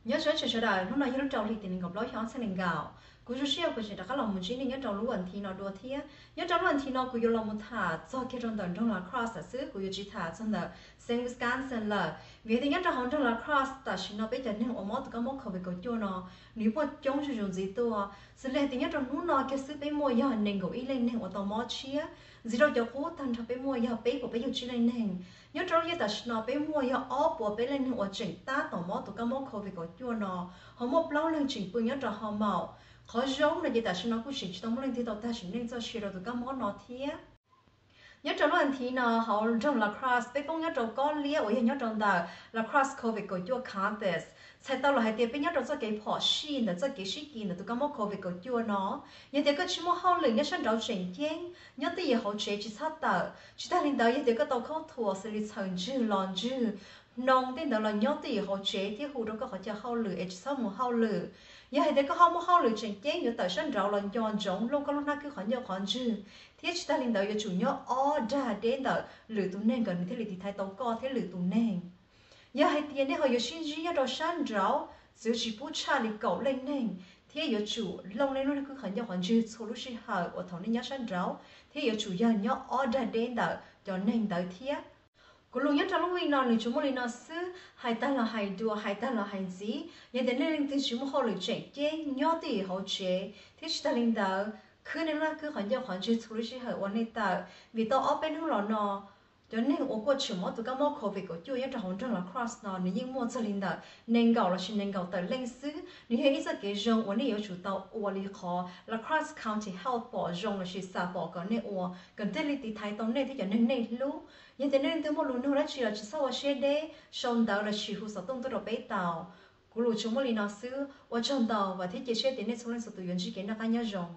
Nyob zoo tsoom sawv daws, hnub no yog lub rau hli tim nees nkaum plaub xyoo ob txhiab nees nkaum. Kuv zoo siab uas kuv tseem rov qab los mus ntsib nej nyob rau lub vas thiv no dua thiab. Nyob rau lub vas thiv no kuv yuav los mus tham txog kiag rau ntawm nroog lacrosse xwb, kuv yuav tsis tham txog ntawm xeev Wisconsin lawm. Vim tias nyob rau hauv nroog lacrosse tam sim no peb cov neeg uas mob tus kab mob covid kaum cuaj no nws muaj coob zuj zus ntxiv tuaj. Xws li hais tias nyob rau hnub no kiag xwb peb muaj yog nees nkaum ib leej neeg uas tau mob tshiab, ntxiv rau cov qub tag nrho peb muaj yog peb puas peb caug tsib leej neeg. Nyob rau lub caij tam sim no peb muaj yog ob puas peb leej neeg uas tseem tab tom mob tus kab mob covid kaum cuaj no, ho muaj plaub leeg tseem pw nyob rau home. Qhov zoo no ces tam sim no kuj tseem tsis tau muaj leej twg tau tag sim neej txoj sia rau tus kab mob no thiab. Nyob rau lub vas thiv no hauv nroog lacrosse peb poob nyob rau kob liab uas yog nyob rau ntawm lacrosse covid kaum cuaj campus. Txhais tau los hais tias peb nyob rau txoj kev phom sij ntawm txoj kev sib kis ntawm tus kab mob covid kaum cuaj no. Yog tias koj tsis muaj hauj lwm nyob sab nraud tseem ceeb, nyob twj ywm hauv tsev tsis txhob tawm. Tsis tag li ntawd yog tias koj tau khaub thuas xws li txhaws ntswg los ntswg, hnoos tej ntawd los nyob twj ywm hauv tsev thiab hu rau koj qhov chaw hauj lwm es tsis txhob mus hauj lwm. Yog hais tias koj ho muaj hauj lwm tseem ceeb yuav tawm sab nraud los nco ntsoov looj koj lub hnab kwb qhov ncauj qhov ntswg, thiab tsis tag li ntawd yuav tsum nyob ob dag deb ntawm lwm tus neeg kom nws thiaj li tiv thaiv tau koj thiab lwm tus neeg. Yog hais tias nej ho yuav sib ntsib nyob rau sab nraud, txawm tsis pub tshaj li kaum leej neeg, thiab yuav tsum looj nej lub hnab kwb qhov ncauj qhov ntswg txhua lub sij hawm uas thaum nej nyob sab nraud, thiab yuav tsum yog nyob ob dag deb ntawm cov neeg ntawd thiab. Kuv lus nyob rau lub week no nws tsuas muaj li no xwb, hais tag los hais dua, hais tag los hais ntxiv. Yog tias nej leej twg tsis muaj hauj lwm tseem ceeb, nyob twj ywm hauv tsev, thiab tsis tag li ntawd khwb nej lub hnab kwb qhov ncauj qhov ntswg txhua lub sij hawm uas nej tawm, vim tau ob peb hnub los no cov neeg uas kuaj tshwm mob tus kab mob covid kaum cuaj nyob rau hauv nroog lacrosse no nws yeej muaj txog li ntawm nees nkaum lossis nees nkaum tawm leej xwb. Nws yog ib txoj kev zoo uas nej yuav tsum tau ua li qhov lacrosse county health pom zoo lossis xa pom kom nej ua, kom thiaj li tiv thaiv tau nej thiab cov neeg nej hlub. Yog tias nej leej twg muaj lus nug dab tsi los tsis txhob ua siab deb, sau ntawv lossis hu xov tooj tuaj rau peb tau. Kuv lus tsuas muaj li no xwb, ua tsaug ntau, vam thiab cia siab tias nej txhua leej txhua tus yuav ntsib kev noj qab nyob zoo.